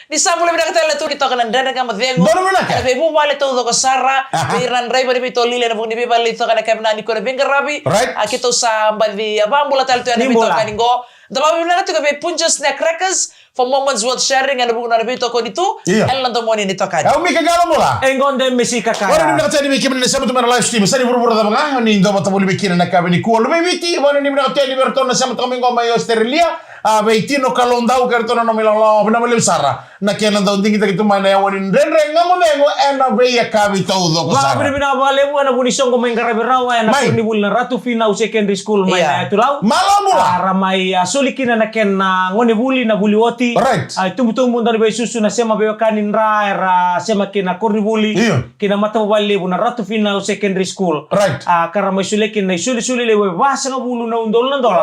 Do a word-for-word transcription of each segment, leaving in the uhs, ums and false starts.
Ni sa bula vinaka tale tu ki toka na Dredre Ga Mo Cegu. Donu vinaka. Ena veivuvale taucoko sara. Aha. Vei ira na draiva ni veitolili ena vuku ni veivale ni toka na kavinani ko na veiqaravi. Right. A keitou sa baci a vakabula tale tu ena veitokani qo. Da vakavinavinaka tiko vei Punjas Snack Crackers for moments worth sharing ena vuku na veitokoni tu. Io. Ena domoni ni tokani. Au Mika Galo Mula. E gode mesi kakaya. Ora ni vinaka tale vei kemuni na sema tu mai na live stream. Sa ni vuravura cava ga ni dau vata voli vei kina na kavi ni kua. Lume i Viti, ora ni vinaka tale vei iratou na sema toka mai qo mai Australia. A vei Tino Kaloudau kei iratou na nomu ilawalawa, vinaka vakalevu sara. Na kena dau digitaki tu mai na yawa ni Dredre Ga Mo Cegu ena veiyakavi taucoko sara. Vakavinavinaka vakalevu ena vuku ni soqo mai qaravi rawa ena koronivuli na Ratu Finau Secondary School mai na Yatulau. Malo bula. A ra mai a soli kina na kena gone vuli na vuli oti. Right. A itubutubu, dau ni veisusu, na sema veiwekani dra era sema kina koronivuli. Io. Kina matavuvale levu na Ratu Finau Secondary School. Right. A ka ra mai solia kina na isolisoli levu e vasagavulu na udolu na dola.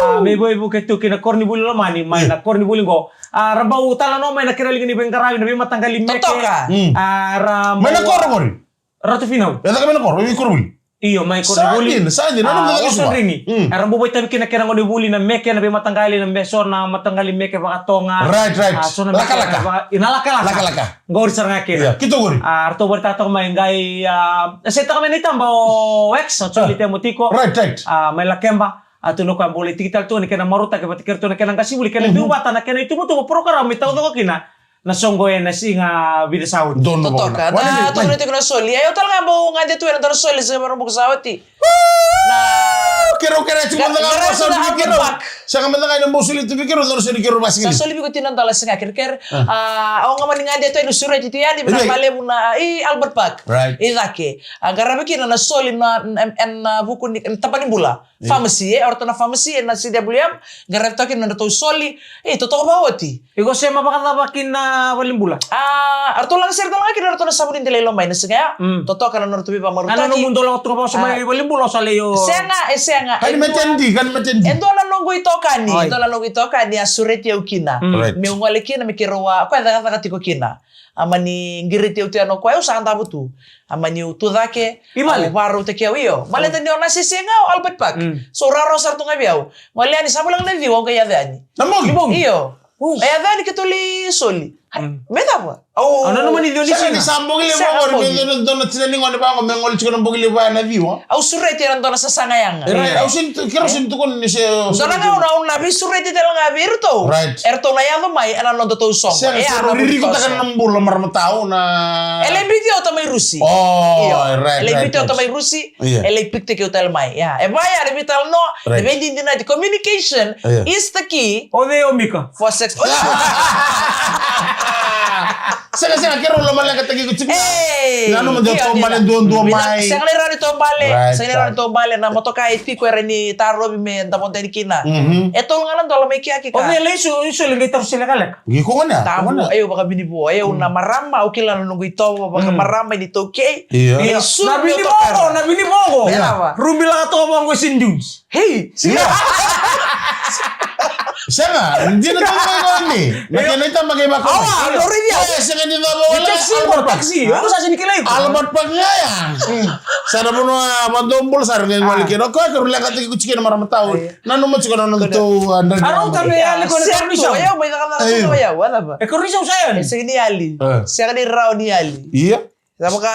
A me veivuke tu kina koronivuli lomani mai na koronivuli qo. A ra bau talanoa mai na kena liga ni veiqaravi na veimataqali meke. Totoka. Mm. A ra mai na koro qori. Ratu Finau. E caka mai na koro, i koronivuli. Io, mai koronivuli. Sa dina, sa dina, a, na Wasonrini. Mm. Era bau vakaitavi kina kena gone vuli na meke na veimataqali, na me so na mataqali meke vakatoga. Right, right. A, so na meke lakalaka. Vaka, i na lakalaka. Lakalaka. Qori sara ga kina. Ia, keitou qori. A, ratou vakaraitaka toka mai qai, a, se taka mai na itaba o X, o Jolly Temo tiko. Right, right. A, mai Lakeba. A, tu na koya bau lai tiki tale tu ni kena marautaki vata kei ratou na kena qasenivuli, kena duvata na kena itubutubu porokaramu me taucoko kina na soqo ena siga vica sa oti. Donu. Totoka. Totoka. Na tukuna tiko na soli. Ia, au tale ga bau gade tu ena dua na soli se varabuka sa oti. Na keirau kerea tiko mada ga na soli vei keirau. Sega mada ga na bau soli tu vei keirau, dua na soli keirau vasigili. Sa soli vei iko tini na dola, sega, kerekere. A, au ga mani gade tu ena sureti tu yani, vinaka vakalevu na, i Albert Park. Right. I cake. A, qaravi kina na soli na, na, na vuku ni, na taba ni bula. Pharmacy, e, o ratou na pharmacy, e, na C W M, qaravi toka kina na nodratou soli, e, totoka vakaoti. Iko sema vakacava kina valenibula? A, ratou laga sere tale ga kina ratou na savu ni delai lomai na siga ya. Mm. Totoka na nodratou veivakamaruataki. A, na nomu dau lako tu ga vakasama i valenibula, o sa lai o. Sega, e sega. Kani maternity, kani maternity. E dua na noqu itokani, e dua na noqu itokani a sureti au kina. Mm. Right. Meu gole kina, me keirau a, koya cakacaka tiko kina. A mani qiriti au tu yani o koya, au sa davo tu. A mani u tu cake, au varautaki au, io. Baleta ni o na sese ga o Albert Park. Mm. So rawarawa sara tu ga vei au. Gole yani, sa voleka na ciwa, au qai yaco yani. Na bogi? Bogi. Io. E yaco yani keitou lai soli. Mm. Me cava? Au nanuma ni ciwa ni siga. Sa bogi levu. Sega, bogi. Me dua na tina ni gone vaqo me gole tiko na bogi levu ya na ciwa. Au sureti ena dua na sasaga yaga. Right. Au sega ni tu, keirau sega ni tukuna ni se. Dua na gauna au na veisureti tale ga vei iratou. Right. Eratou na yaco mai ena nodatou soqo. Sega, e, keirau ririkotaka na bula marama tau na. E lai biuti au tamai Rusi. Oh, right, right. E lai biuti au tamai Rusi. Io. E lai pick-taki au tale mai. Ia. E va ya na veitalanoa, na veidinadinati. Communication is the key. O cei o Mika? For sex. Sega, sega, keirau lomaleqataki iko tiko. Ei, nanuma dua, io, taubale duadua mai. Sega ni rawa ni taubale. Right, sega ni rawa ni taubale. Na motoka e tiko era ni tarovi me davo yani kina. Mhm. E tolu ga na dola mai kea kina. O cei lai so, iso lai qai taro se lekaleka. Iko gona, iko gona. Tabu, au vakavinivua, au na marama, au kila na noqu itovo vakamarama, ni taukei. Io. Io. Na vinivogo, na vinivogo. Io. Rubi laka toka vaqo e Saint Dunes. Hey. Io. Sega, dina toka mai goni. Na kena itaba kei vaka. Awa, dou raici au. E, sega ni cava wale. Taxi, Albert Park. Taxi. Au sa sega ni kilai iko. Albert Park ga ya. Sa na vanua vadobula sara qai gole kina. O koya keirau leqataki iko tiko kina marama tau. Nanuma tiko na nodatou, a, dredre. A rauta me yali ko na karunisau. Io, mai cakacaka tu ga vei au, a cava? E karunisau sa yali. E sega ni yali. E. Sega ni rawa ni yali. Ia. Sa vaka,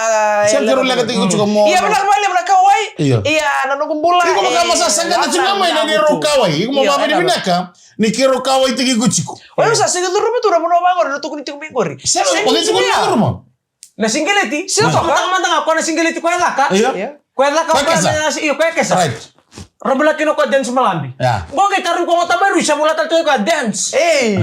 sega, keirau leqataki iko tiko mo. Ia, vinaka vakalevu na kauwai. Ia. Ia, na noqu bula. Iko vaka mo sa saqata tiko mai na neirau kauwai. Io, vinaka. Iko mo vakavinavinaka ni keirau kauwaitaki iko tiko. Oi, au sa sega ni curuma tu na vanua vaqori, na tukuni tiko mai qori. Sega, o cei tiko na curuma? Na siqeleti. Sega. Toka mada ga ko na siqeleti ko e caka. Io. Io. Ko e caka ko e kesa. Io, ko e kesa. Right. Ra bula kina ko dance malabi. Ia. Qo qai tarovi ko gota mai Rusi, sa bula tale tu ko dance. Ei.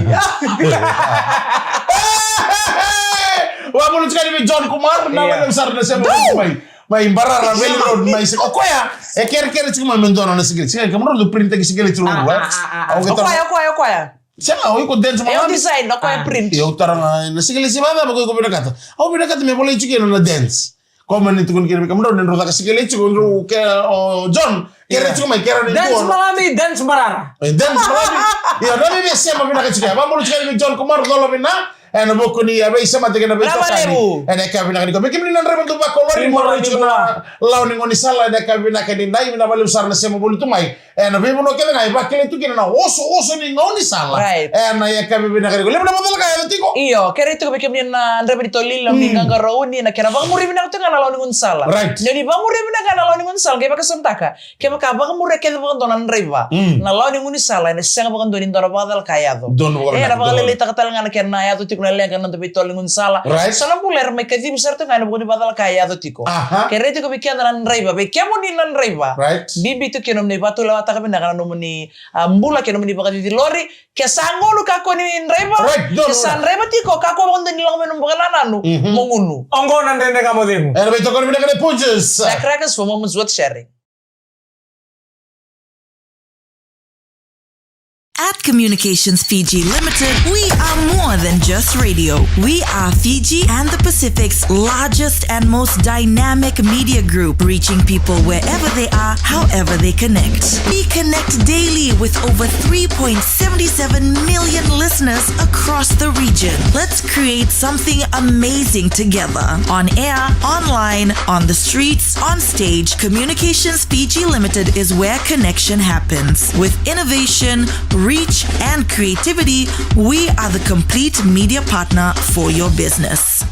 Vakabula tiko yani vei John Kumar, na mai na sara na sema mai. Mai Barara, Valley Road, mai se. O koya e kerekere tiko mai me dua na siqeleti. Siqeleti, kemudrau dau print-taki siqeleti rua, right? O koya, o koya, o koya. Sega, o iko dance malabi. E au design, o koya print. Io, au tara ga na siqeleti vacava ko iko vinakata. Au vinakata me volai tiko kina na dance. Ko mani tukuni kina vei kemudrau ni drau caka siqeleti tiko, drau ke, o John, kere tiko mai, kere ni dance malabi, dance marara. E, dance malabi. Io, na vei sema vinaka tiko. Vakabula tiko yani vei John Kumar, Colo Vina. Ena vuku ni a veisemati kei na veitokani. Ena yakavi vinaka nikua. Vei kemuni na draiva dau vakolori, mo raica na lawa ni gaunisala ena yakavi vinaka nikua. Vinaka vakalevu sara na sema voli tu mai. Ena veivanua kece ga e vakilai tu kina na osooso ni gaunisala. Right. Ena yakavi vinaka nikua. Levu na macala ka yaco tiko. Io, kerei tiko vei kemuni na draiva ni tolili, na nomuni qaqarauni, na kena vakamuri vinaka tiko ga na lawa ni gaunisala. Right. Ni o ni vakamuri vinaka ga na lawa ni gaunisala, qai vakasamataka. Kevaka vakamuria kece vakadua na draiva, mm, na lawa ni gaunisala, ena sega vakadua ni dua na vakacala ka yaco. Dua na vakacala. Ena vakalailaitaka tale ga na kena yaco tiko na leqa na noda veitolo ni gaunisala. Right. Sa na bula era mai kacivi sara tiko ga ena vuku ni vakacala ka yaco tiko. Aha. Kerei tiko vei keda na draiva, vei kemuni na draiva. Right. Bibi tu kina nomuni vakatulewataka vinaka na nomuni, a, bula kei nomuni vakacici lori. Ke sa gunu, kakua ni draiva. Right, dua na. Ke sa draiva tiko, kakua vakadua ni lako mai nomu vakanananu, mhm, mo gunu. Oqo na Dredre Ga Mo Cegu. Ena veitokoni vinaka na Punjas. Snack Crackers for moments worth sharing. At Communications Fiji Limited, we are more than just radio. We are Fiji and the Pacific's largest and most dynamic media group, reaching people wherever they are, however they connect. We connect daily with over three point seven seven million listeners across the region. Let's create something amazing together. On air, online, on the streets, on stage, Communications Fiji Limited is where connection happens. With innovation, reach, and creativity, we are the complete media partner for your business.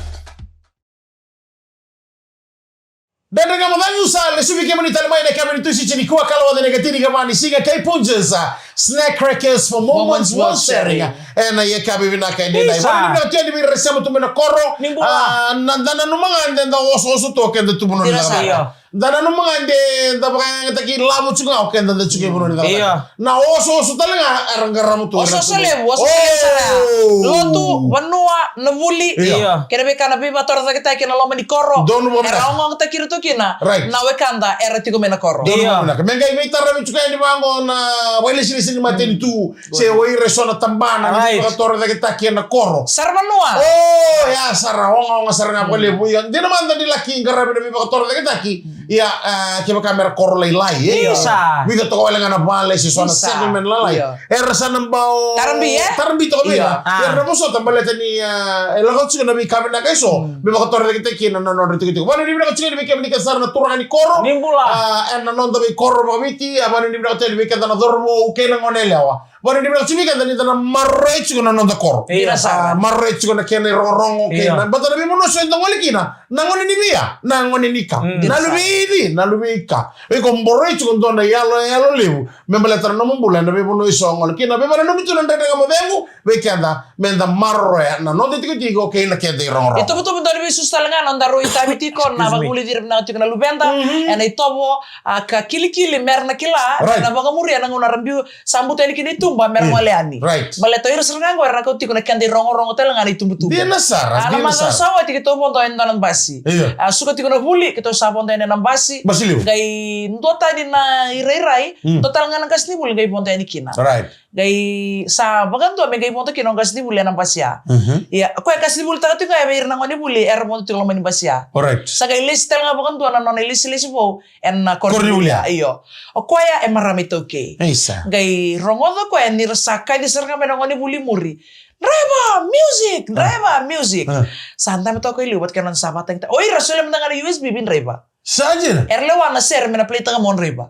Dredre Ga Mo Cegu sa lesu vei kemuni tale mai ena yakavi ni Tuesday, nikua, ka lawata na ikatini ka va ni siga kei Punjas, a, Snack Crackers for moments worth sharing. Ena yakavi vinaka nikua. Isa. Vakanuinui vinaka tu yani vei ira era sema tu mai na koro. Ni bula. A, na, da nanuma ga de da osooso tu o keda tu vanua ni cakacaka. Io. Da nanuma ga de da vakayagataki lavo tiko ga o keda da tiko e vanua ni cakacaka. Io. Na osooso tale ga era qarava tu. Osooso levu, osooso levu sara. Oh. Lotu, vanua, na vuli. Io. Kei na veika na veivakatorocaketaki ena loma ni koro. Donu vakavinaka. Era ogaogataki ira tu kina. Right. Na wekada era tiko mai na koro. Donu vakavinaka. Me qai veitaravi tiko yani vaqo na vakailesilesi ni matanitu. Se o ira eso na tabana ni veivakatorocaketaki ena koro. Sara vanua. O, ya sara, ogaoga sara ga vakalevu. Ia, dina mada ni laki qaravi na veivakatorocaketaki. Ia, e, kevaka mera koro lailai, e. Isa. Vica toka wale ga na vale, se so na settlement lalai. Ia. Era sa na bau tarabi, e? Tarabi toka vei ira. Ia. Era na vosota baleta ni, e, e lako tiko na veika vinaka eso. Me vakatorocaketaki kina na nodra tikotiko. Vakanuinui vinaka tiko yani vei kemuni kece sara na turaga ni koro. Ni bula. A, ena noda veikoro vakaviti, a, vakanuinui vinaka tiko yani vei keda na cauravou kei na goneyalewa. Vakanuinui vinaka tiko vei keda ni da na maroroya tiko na noda koro. Io. Dina sara. A, maroroya tiko na kena irogorogo kei na, baleta na veivanua eso eda gole kina, na gone ni via, na gone ni ka. Mm. Na luvei Viti, na luvei ka. Vei iko boroi tiko dua na iyalo, iyalo levu me baleta na nomu bula ena veivanua eso o gole kina. Veivakananumi tu na Dredre Ga Mo Cegu vei keda, me da maroroya na noda itikotiko kei na keda irogorogo. Ituvatuva dau ni veisusu tale ga na nodaru itavi tiko, na vakavulici ira vinaka tiko na luveda ena itovo, a, ka kilikili mera na kila, right, na vakamuria na gauna ra biu, sa buta yani kina ituba mera gole yani. Right. Baleta o ira sara ga qo era na kau tiko na keda irogorogo tale ga na ituvatuva. Dina sara, dina sara. A, na macawa sa oti keitou vodo ena dua na basi. Io. A, suka tiko na vuli, keitou sa vodo yani ena basi. Basi levu. Qai dua tani na irairai, dua tale ga na qasenivuli qai vodo yani kina. Right. Qai sa vakadua me qai vodo kina o qasenivuli ena basi ya. Mhm. Ia, o koya e qasenivulitaka tiko ga vei ira na gonevuli era vodo tiko loma ni basi ya. Alright. Sa qai lesi tale ga vakadua na nona ilesilesi vou ena koronivuli ya. Koronivuli ya. Io. O koya e marama iTaukei. Isa. Qai rogoca o koya ni ra sa kaci sara ga mai na gonevuli i muri. Driver, music! Ah. Driver, music! Ah. Sa dabe toka i liu vata kei na nona sa vatagitaki. O ira solia mada ga na U S B vei driver. Sa dina. Era lewa na sere me na play-taka mai o driver.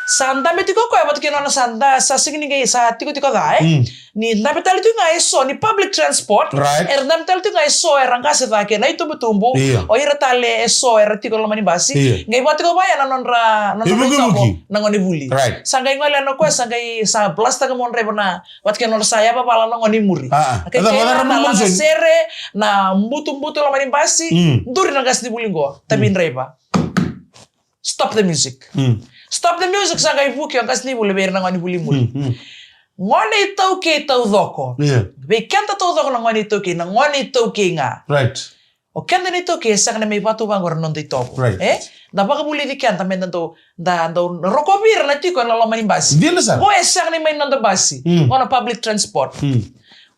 Sa dabe tiko o koya vata kei na nona sa da, sa sega ni qai, sa tikotiko ca, e? Mm. Ni dabe tale tiko ga eso ni public transport. Right. Era dabe tale tiko ga eso era qase cake na itubutubu. Io. O ira tale eso era tiko loma ni basi. Io. Qai vaka tiko vaya na nodra, na nodra itovo na gonevuli. Right. Sa qai gole yani o koya, sa qai, sa blast-taka mai o driver na vata kei na nodra sa yavavala na gone i muri. Ah, ah. Kei na laga sere, na butubutu loma ni basi, duri na qasenivuli qo, tavi driver. Stop the music. Mm. Stop the music, sa qai vuki o qasenivuli vei ira na gonevuli i muri. Mm, mm. Gone iTaukei taucoko. Yeah. Vei keda taucoko na gone iTaukei, na gone iTaukei ga. Right. O keda na iTaukei e sega ni mai vatu vaqo era noda itovo. Right. E? Da vakavulici keda me da dau, da dau rokovi ira na tiko ena loma ni basi. Dina sara. Qo e sega ni mai noda basi. Mm. Qo na public transport. Mm.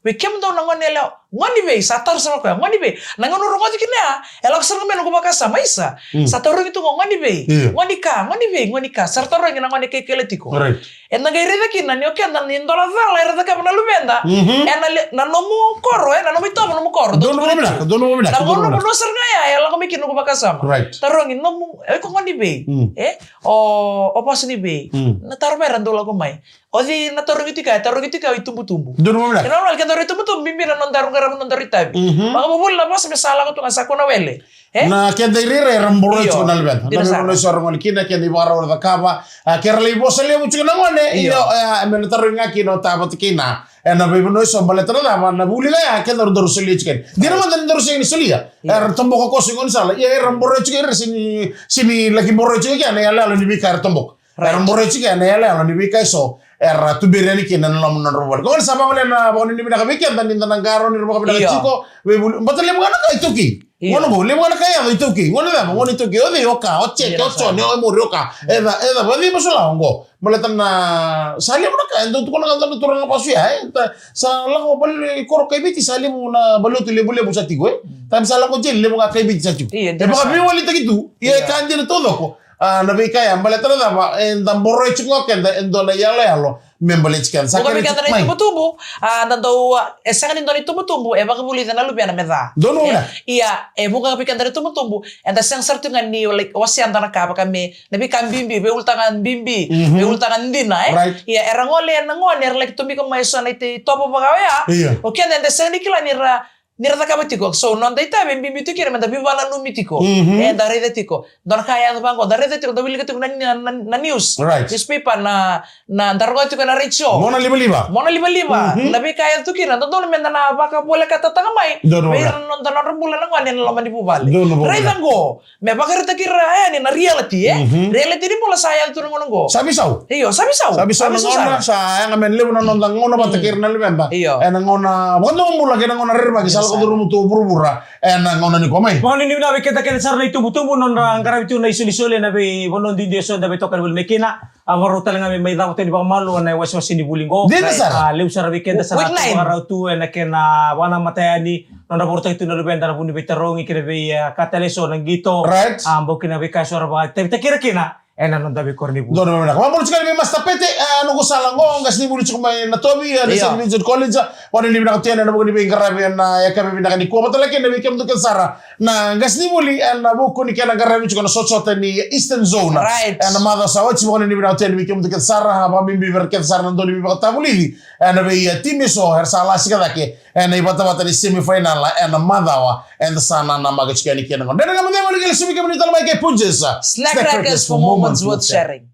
Vei kemudou na goneyalewa, Gone ni vei, sa taroga sara o koya, gone ni vei. Na gauna rogoci kina ya, e lako sara ga mai noqu vakasama, isa. Mm. Sa tarogi tu qo, gone ni vei. Io. Gone ni ka, gone ni vei, gone ni ka. Sa ra tarogi na gone kaikaila tiko. Right. Eda qai raica kina ni o keda ni dua na cala era cakava na luveda. Mhm. E na le-, na nomu koro, e na nomu itovo, nomu koro. Donu vinaka, donu vinaka, donu vinaka. Na gauna sara ga ya, e lako mai kina noqu vakasama. Right. Tarogi, nomu, e ko gone ni vei. Mm. E? O, o vosa ni vei. Mm. Na taro vei era dau lako mai. O cei na tarogi tiko ya, tarogi tiko ya o itubutubu. Donu vinaka. Kena ibalebale keda o itubutubu, bibi na nodaru qarava, nodaru itavi. Mhm. Vakavuvuli na vosa me sa lako tu ga sa kua na wele. E? Na keda irairai era boroi tiko na luveda. Io. Dina sara. Na veivanua eso era gole kina, keda ivakarau era cakava. A, ke ra lai vosa levu tiko na gone, io. Io, e, me na tarogi ga kina o ta vata kina. E na veivanua eso baleta na cava, na vuli ga ya, keda daru solia tiko yani. Dina mada ni daru sega ni solia. Io. Era toboka koso i gaunisala. Ia era boroi tiko ira, sega ni, sega ni laki boroi tiko kina na iyaloyalo ni veika era toboka. Right. Era boroi tiko na iyaloyalo ni veika eso era tuberi yani kina na loma ni nodra vuvale. Ko gona sa vagolea na vakanuinui vinaka vei keda ni da na qarauni ira vakavinaka tiko. Veivuli, bata levu ga na ka iTaukei. Io. Gona qo, levu ga na ka e yaco iTaukei. Gona cava, gona iTaukei. O cei, o ka, o Jeke, o Jone, o Emori, o ka. E ca, e ca, o cei masulaka qo. Baleta na sa levu na ka e dau tukuna ga na turaga vasu ya, e. Sa lako vale i koro kai Viti, sa levu na valelotu levulevu sa tiko, e. Taimi sa lako jeli, levu ga kai Viti sa tiko. Io, e vakaveiwalitaki tu. Io. Ia e ka dina taucoko. A, na veika ya, baleta na cava, eda boroi tiko ga o keda e dua na iyaloyalo me baleti keda. Sa kena keda na itubutubu, a, da dau, a, e sega ni dua na itubutubu e vakavulica na luvena me ca. Donu vinaka. Ia, e vuqa vei keda na itubutubu, eda sega sara tu ga ni, like, wasea dua na ka vaka me, na veika bibi, veiulutaga bibi, veiulutaga dina, e? Right. Ia, era gole na gone, era laki tomika mai eso na itovo vaka oya. Ia. O keda eda sega ni kila ni ra ni ra cakava tiko. So, noda itavi e bibi tu kina me da veivakananumi tiko. Mhm. E, da raica tiko. Dua na ka e yaco vaqo, da raica tiko, da wilika tiko na, na, na, na news. Right. Newspaper, na, na da rogoca tiko na retio. Mona livaliva. Mona livaliva. Mhm. Na veika e yaco tu kina, dodonu me da na vakavolekataka mai. Donu vei ira na noda, nodra bula na gone ena loma ni vuvale. Donu vakavinaka. Raica qo. Me vakaraitaki ira yani na reality, e? Mhm. Reality ni bula sa yaco tu na gauna qo. Sa veisau. Io, sa veisau. Sa veisau na gauna, sa yaga me levu na noda gauna vata kei ira na luveda. Io. Ena gauna vakadomobula kei na gauna rerevaki sa lako curuma tu o vuravura. Ena gauna nikua mai. Vakanuinui vinaka vei keda kece sara na itubutubu, nodra qaravi tu na isolisoli ena veivanua duidui eso eda veitokani voli mai kina. A vakarau tale ga me mai cava tani vakamalua na iwasewase ni vuli qo. Dina sara. A, levu sara vei keda sara tu vakarau tu ena kena vakanamata yani. Nodra vakarautaki tu na luveda na vu ni veitarogi kei na vei, e, ka tale eso na qito. Right. A, bau kina veika eso ra vakatavitaki ira kina ena noda veikoro ni vuli. Donu vinaka. Vakabula tiko yani vei Master Pete, e, noqu sala qo, qasenivuli tiko mai Natovi, e, na Saint Vincent College. Vakanuinui vinaka tu yani ena vuku ni veiqaravi ena yakavi vinaka nikua. Vata kei na vei kemudou kece sara na qasenivuli ena vuku ni kena qaravi tiko na sotasota ni Eastern Zone. Right. Ena macawa sa oti, vakanuinui vinaka tu yani vei kemudou kece sara, a, vakabibi vei ira kece sara na dau ni veivakatavulici ena vei, e, timi eso era sa lasika cake ena ivatavata ni semifinal ena macawa eda sa nanamaki tiko yani kina qo. Dredre Ga Mo Cegu ni qai lesu vei kemuni tale mai kei Punjas. Snack Crackers for moments worth sharing.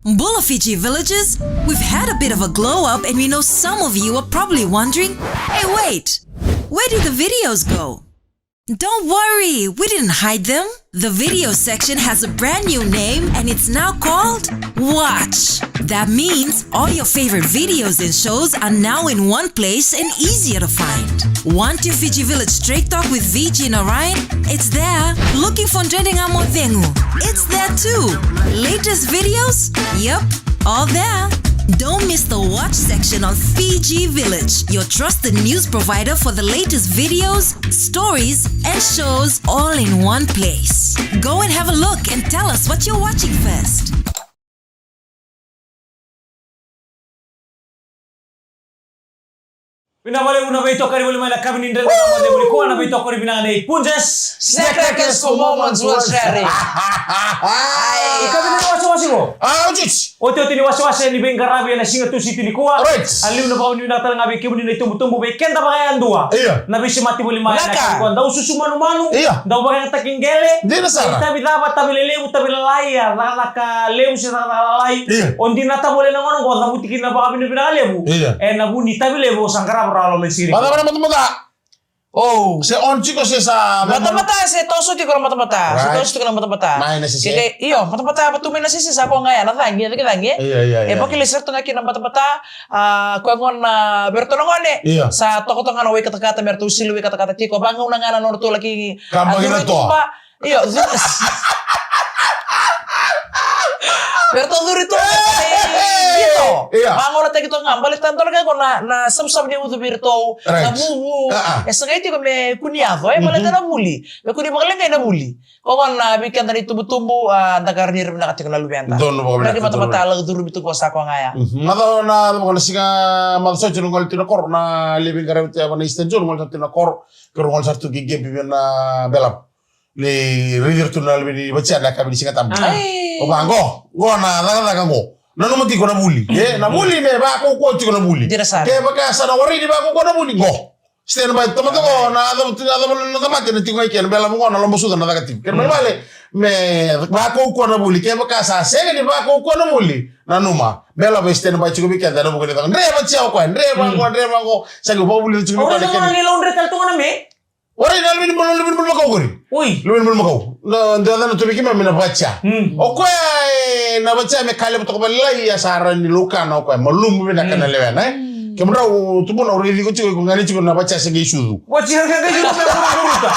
Bula Fiji villagers, we've had a bit of a glow up and we know some of you are probably wondering, "Hey, wait, where did the videos go?" Don't worry, we didn't hide them. The video section has a brand new name and it's now called Watch. That means all your favorite videos and shows are now in one place and easier to find. Want your Fiji Village Straight Talk with V G and Orion? It's there. Looking for Dredre Ga Mo Cegu? It's there too. Latest videos? Yep, all there. Don't miss the Watch section on Fiji Village, your trusted news provider for the latest videos, stories, and shows all in one place. Go and have a look and tell us what you're watching first. Vinaka vakalevu na veitokoni voli mai na yakavi ni Dredre Ga Mo Cegu nikua, na veitokoni vinaka nei Punjas. Snack Crackers for moments worth sharing. Ai. Yakavi ni wasewase qo. A, oti. Otioti ni wasewase ni veiqaravi ena siga Tusiti nikua. Alright. A liu na vakanuinui vinaka tale ga vei kemuni na itubutubu, vei keda vakayadua. Io. Na veisemati voli mai na yakavi nikua. Dau susu manumanu. Io. Dau vakayagataki qele. Dina sara. Itavi cava, tavi lelevu, tavi lalai, a cakacaka levu se cakacaka lalai. Io. O dinata voli ena gauna qo, cavuti kina na vakavinavinaka levu. Io. Ena vu ni itavi levu o sa qarava rawa loma ni siga nikua. Matamata, matamata. O. Se on tiko se sa matamata, se toso tiko na matamata. Se toso tiko na matamata. Mai na sese. Io, matamata va tu mai na sese, sa ko ga ya na cagi, cagi, cagi. Io, io, io. E vakilesi ratou ga kina na matamata, a, ko ya gona vei ratou na gone. Io. Sa toka toka ga na wai katakata me ratou sili wai katakata tiko. Vagauna ga na nodratou laki kabaki na toa. Io. Vei ratou curu tu. Io. Ia. Vagolea tiko ga, baleta dua na ka qo na, na savusavu ni ucu vei ratou, na vuvu. E sagai tiko me kua ni yaco, e baleta na vuli. Me kua ni vakaleqai na vuli. Ko gona vei keda na itubutubu, a, da qarauni ira vinaka tiko na luveda. Donu vakavinaka. Na matamata lako curumi tu ko sa ko ga ya. Macawa na, na siga macawa sa tiko na gole tiko na koro, na levu qaravi tiko na Eastern Zone, gole sa tiko na koro, koro gole sa tu ki Gebi vei na Belavu. Ni raici ira tu na levu ni Vatia na yakavi ni Siga Tabu. O vaqo, qo na cakacaka qo. Nanuma tiko na vuli. E, na vuli me vakaukauwa tiko na vuli. Kevaka sa na warai ni vakaukauwa na vuli, qo. Stand by, tamata qo, na yaco tu, na yaco na tamata na tiko ga i ke, na Belavu qo, na Lobo Sucu na caka tiko. Kena ibalebale, me vakaukauwa na vuli, kevaka sa sega ni vakaukauwa na vuli, nanuma. Belavu e stand by tiko vei keda ena vuku ni caka. Dre Vatia o koya, dre vaqo, dre vaqo, sa qai vakavulica tiko vei koya na kena. Ni laundry tale tu ga na me. Warai na luve ni bulu, luve ni bulumakau qori. Oi. Luve ni bulumakau. Na, dua na tu vei keimami na Vatia. O koya, e, na Vatia me ka levu toka vakalailai, ia sa rawa ni laukana o koya. Malumu vinaka na lewena, e. Kemudrau tubuna, au raici iko tiko, iko gani tiko na Vatia se qai sucu. Vatia se qai sucu, me muruta.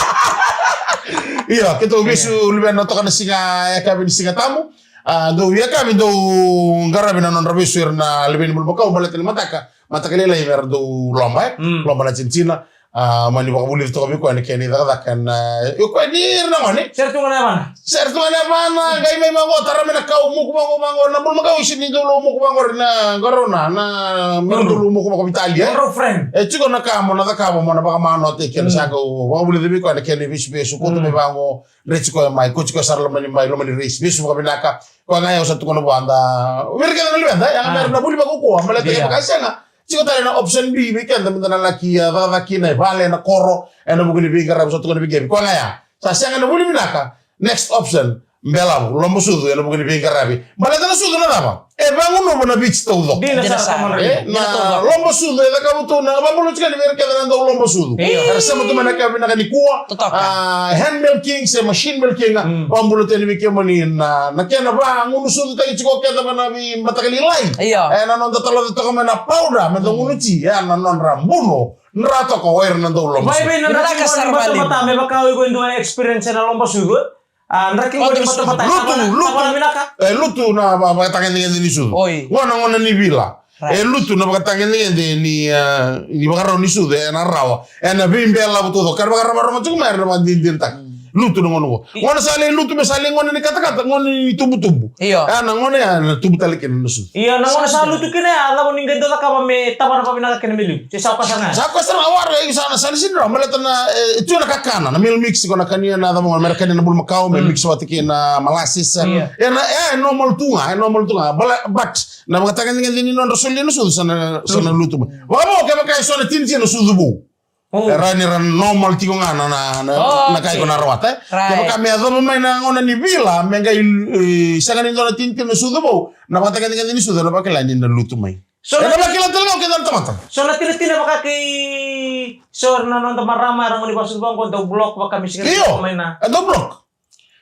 Io, keitou vesu luvena toka na siga, e, yakavi ni Siga Tabu. A, dou yakavi dou qaravi na nodra vesu ira na luve ni bulumakau, baleta ni mataka. Mataka lailai me ra dau loba, e? Loba na tinitina. A, mani vakavulica toka vei koya na kena icakacaka na, e, o koya ni ira na gone. Sere tu ga na yavana. Sere tu ga na yavana, qai mai vaqo, tara mai na kau, muku vaqo, vaqo, na bulumakau isi ni dau lau muku vaqo, na, qarauna, na, me ra dau lau muku vaqo vei Italia, e? Friend. E tiko na ka mo na cakava, mo na vakamanotaki kena sa qau vakavulica vei koya na kena ivesuvesu, kauta mai vaqo, raici koya mai, kauti koya sara loma ni bai, loma ni raisi, vesu vakavinaka. Koya ga au sa tukuna vua, da vei ira kece na luveda, yaga me ra na vuli vakaukauwa, baleta kevaka sega, tiko tale na option B vei keda, me da na laki, a, cakacaka kina e vale, ena koro, ena vuku ni veiqaravi sa tukuna vei Gebi. Koya ga ya, sa sega na vuli vinaka, next option, Belavu, Lobo Sucu, ena vuku ni veiqaravi. Baleta na sucu na cava? E vagunuva na Viti taucoko. Dina sara. E, na Lobo Sucu, e cakava tu na, vakabula tiko ni vei ira kece na dau Lobo Sucu. Era sema tu mai na ka vinaka nikua. A, hand milking se machine milking. Vakabula tiko ni vei kemuni na, na kena vagunu sucutaki tiko kece mai na veimataka lailai. Io. E, na noda taloca toka mai na powder, me da gunu ti, e, na nodra buno. Dra toka o ira na dau Lobo Sucu. Vai, vai, na dra toka sara vale. Me vaka o iko e dua experience na Lobo Sucu, e? A, draki qo ni matamata, lutu, lutu. E, lutu na vakatagedegede ni sucu. Oi. Gona, gona ni vila. E lutu na vakatagedegede ni, a, ni vakarau ni sucu, e na rawa. E na veibelavu taucoko. Ka ra vakarau tiko mai, era na vakadinadinataka. Lutu na gona qo. Gona sa lai lutu me sa lai gona ni katakata, gona ni tubutubu. Io. E na gona ya na tubu tale kina na sucu. Io, na gona sa lutu kina ya, cava ni qai dau cakava me tavana vakavinaka kina me liu. Se sa koya sara ga. Sa koya sara ga, wara, e, sa na, sa na sini rawa, baleta na, e, tu na kakana, na meal mix, ko na kania na cava, me ra kania na bulumakau, me mix vata kei na molasses. Io. E na, e, normal tu ga, e normal tu ga. Bala, but, na vakatagedegede ni nodra solia na sucu, sa na, sa na lutu mai. Vakavo, kevaka e so na tinitina na sucu vou. E rawa ni ra normal tiko ga na, na, na, na ka iko na rawata, e. Kevaka me yacova mai na gauna ni vila, me qai, e, sega ni dua na tinitina na sucu vou, na vakatagedegede ni sucu, na vakila ni na lutu mai. So na vakila tale ga o keda na tamata. So na tinatina vaka kei so na noda marama era goni vasucu vaqo dau block vaka me sega ni mai na. Io, e dau block.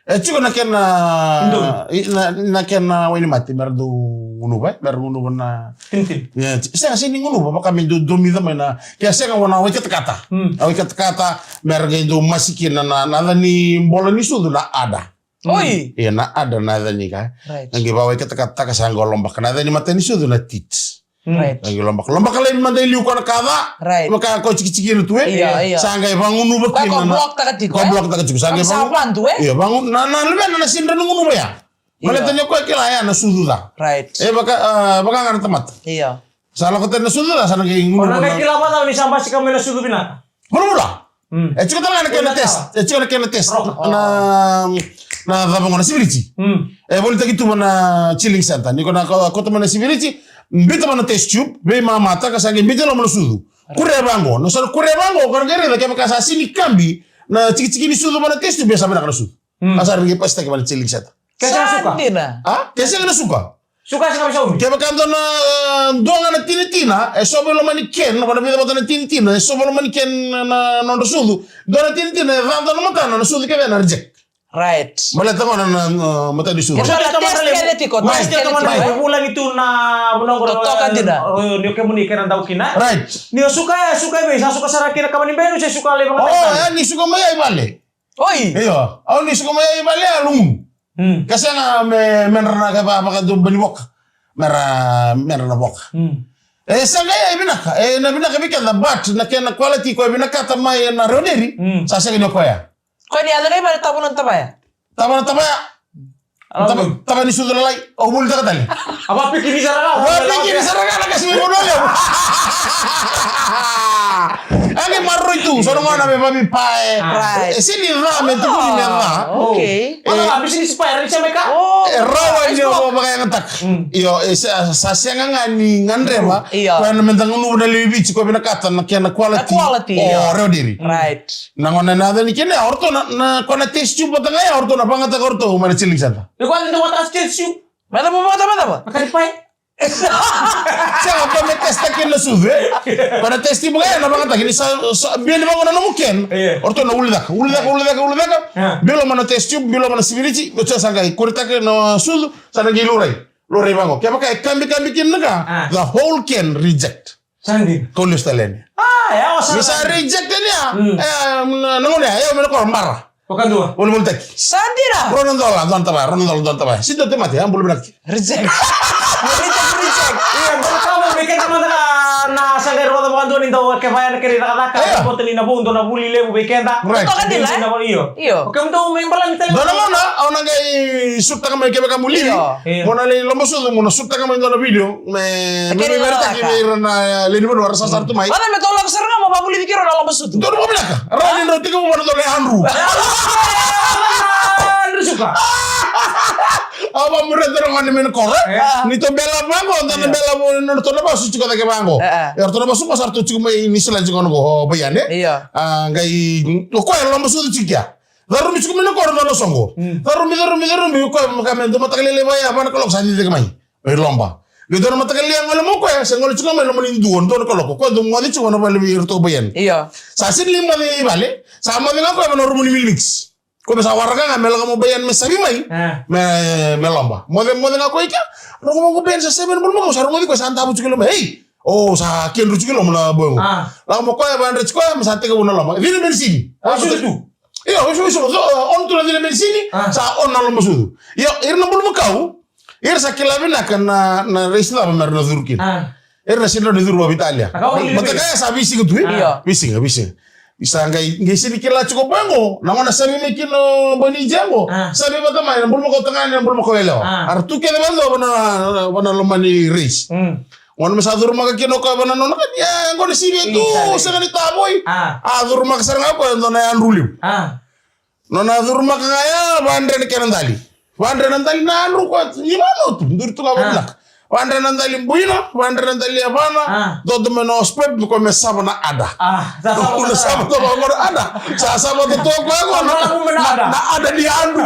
E tiko na kena, i, na, na kena wainimate me ra dau gunuva, e, me ra gunuva na tinitina. Ia, ti-, sega, sega ni gunuva vaka me dau domica mai na, ke sega vua na wai katakata. A wai katakata me ra qai dau masi kina na, na yaca ni bola ni sucu na ada. Oi. Ia na ada na yaca ni ka. Right. Na qai vawai katakata ka sa qai lobaka na yaca ni mata ni sucu na tit. Right. Na qai lobaka, lobaka lai mada i liu ko na kaca. Right. Vaka ko tikitiki na tu, e. Ia, ia. Sa qai vagunuva kina na. Ko block taka tiko, e. Ko block taka tiko. Sa qai vagunuva. Ia, vagunuva na, na luvena na sidra ni gunuva ya. Ia. Baleta ni o koya kila ya na sucu ca. Right. E vaka, a, vaka ga na tamata. Ia. Sa lako tani na sucu ca, sa na qai gunuva. Ko na qai kila vata ni sa basika mai na sucu vinaka. Vulavula. E tiko tale ga na kena test. E tiko na kena test. Na, na cava gona, sipiriti. E volitaki tu mai na chilling center. Ni ko na ko-, kauta mai na sipiriti, biuta mai na test tube, veimamata ka sa qai biuta i loma na sucu. Kuria vaqo. Na sa kuria vaqo, ko na qai raica kevaka sa sini kabi na tikitiki ni sucu mai na test tube, sa vinaka na sucu. A sa qai pasitaki mai na chilling center. Ke sega na suka? Sa dina. A? Ke sega na suka? Suka sega me saumi. Kevaka dua na, e, dua ga na tinitina e sova i loma ni can, ko na vica vata na tinitina e sova i loma ni can na, na nodra sucu. Dua na tinitina e ca dua na matana, na sucu kece na reject. Right. Baleta gona na, na, na mata ni sucu. Ke so na test kece tiko, test kece tiko, e. Vulagi tu na, na, totoka dina. E, ni o kemuni kena dau kina. Right. Ni o suka, e, suka i vei, sa suka sara kina kama ni benu, se suka laiva ga. O, e, ni suka mai i vale. Oi. Io, au ni suka mai i vale a lumu. Ka sega me, me dra na ka va, vakadua bani voka. Me ra, me ra na voka. E sega ya e vinaka. E na vinaka vei keda, but na kena quality ko e vinakata mai na reoderi. Sa sega ni o koya. Ko ni a na kai mai na tavana tavaya. Tavana tavaya. Tava, tava ni sucu lalai, o vuli taka tale. A va piki ni sara ga. A va piki ni sara ga na kasi mai vanua levu. Agi maroroi tu, so na gona me vavi pae. E sini ca me tukuni me ca. Okay. E, a bisinisi pae, rani sema ka? E rawa ni o vakayagataka. Io, e sa, sa sega ga ni gadreva. Io. Ko ena me da gunuva na lewe i Viti, ko vinakata na kena quality. Na quality, io. O reoderi. Right. Na gona na yaca ni kena ya, o ratou na, na, ko na test tube vata ga ya, o ratou na vagataka o ratou mai na chilling center. Ni ko a ni dau vata test tube. Mai cava, mai cava, mai cava? Na kari pai. Sega, ko me test kina na sucu, e? Ko na test tube ga ya, na vagataki ni sa, sa, bia ni vagona nomu can. Io. O ratou na ulicaka, ulicaka, ulicaka, ulicaka. Io. Biloma na test tube, biloma na sipiriti, o tia sa qai kuritaka na sucu, sa na qai lurai. Lurai vaqo. Kevaka e kabi, kabi kina na ka, the whole can reject. Sa dina. Kau lesu tale yani. Ah, yawa sara. Ni sa reject yani ya. Mm. E, na, na gone ya, e, me na koro bara. Vakadua. Volivolitaki. Sa dina. Rua na dola, dua na tavaya, rua na dola, dua na tavaya. Sita te mate, ya, bula vinaka. Reject. Reject, reject. Io, dua na ka mo me keda mada na sa qai rogoca vakadua ni dau kevaya na kena icakacaka. Io. Kota ni na vou, dua na vuli levu vei keda. Right. Toka ni la. Io. Io. Okay, mo dou me balani tale. Dua na gauna, au na qai sutaka mai kevaka mo livi. Io. Io. Mo na lai lomasucu, mo na sutaka mai dua na video. Me, me, me veretaki vei ira na lewe ni vanua ra sasara tu mai. Vata me tou lako sara ga mo vavulici kei rau na lomasucu. Dou na vavinaka. Rau ni drau tekivu vua na dau na Andrew. Andrew Suka. Au vamuria dua na gone mai na koro. Ni tou bela vaqo, dua na bela vaqo, na ratou na vasu tiko cake vaqo. E ratou na vasu qo sa ratou tiko mai Niusiladi tiko qo, o Vaiane. Io. A, qai, o koya lomasucu tiko kea. Carumi tiko mai na koro dua na soqo. Carumi, carumi, carumi, o koya maka me dua mataka lailai vaya, va na kaloko sa cici cake mai. Mai loba. Qai dua na mataka lailai a gole mai o koya, se gole tiko mai loma ni dua, dua na kaloko. Koya dau moce tiko na vale vei iratou o Vaiane. Io. Sa sini lai moce i vale, sa moce ga o koya va na rumu ni Milimix. Koya me sa waraka ga me lako mai o Vaiane me savi mai. Me, me loba. Moce, moce ga o koya i kea. Rogo mai o Vaiane sa savi mai na bulumakau, sa rogoci koya sa davo tiko i loma. Ei! O, sa kedru tiko i loma na boy qo. Lako mai o koya, vadre tiko ya, me sa tekivu na loma. Cina menisini. Io, usu, usu, usu, on tu na cina menisini, sa on na lomasucu. Io, ira na bulumakau, ira sa kila vinaka na, na race cava mera na curu kina. Ira na sini rawa ni curu vakaveitalia. Mataka ya sa veisiga tu, e? Io. Veisiga, veisiga. Sa qai, qai sini kila tiko o boy qo, na gona savi mai kina o boy ni jia qo. Savi vata mai, na bulumakau tagane, na bulumakau yalewa. Era tu kece vakadua va na, va na loma ni race. Gona me sa curumaka kina o koya va na nona ka ni, e, gona sivi e tu, sega ni tavoi. A curumaka sara ga o koya dua na yadru levu. Nona curumaka ga ya, vadre na kena dali. Vadre na dali na yadru koya, ni vanotu, duri tu ga vavinaka. Vadre na dali buina, vadre na dali yavana, dodo mai na hospital, ni koya me sava na ada. Dou na sava toka qo na ada. Sa sava toka o koya qo na, na, na ada ni yadru.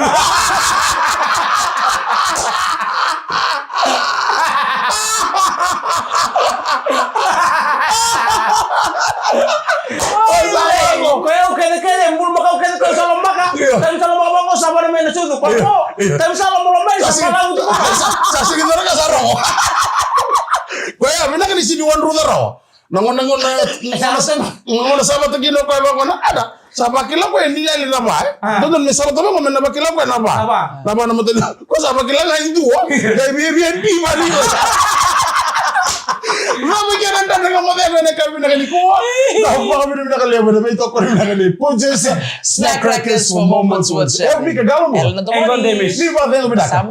Oi, sa yako. Ko yau kece kece, bulumakau kece kece sa lomaka. Io. Taimi sa lomaka vaqo sa vana mai na sucu. Ko yau, taimi sa lomaloma mai sa vana utu. Sa, sa sigi cora ka sa rogo. Ko yau, vinaka ni sini wadruca rawa. Na gona, gona, gona sa vata kina o koya vaqo na ada. Sa vakila o koya ni yali na va, e? Dodonu me sa vata vaqo me na vakila o koya na va. Na va. Na va na matani. Ko sa vakila ga e dua. Qai via, via, via, via. Vavai kena dra na ka moce me na ka vinaka nikua. Na vakavinavinaka levu na veitokoni vinaka ni Punjas Snack Crackers for moments worth sharing. E Mika Galomo. Ela na tomoni. Ni vacegu vinaka.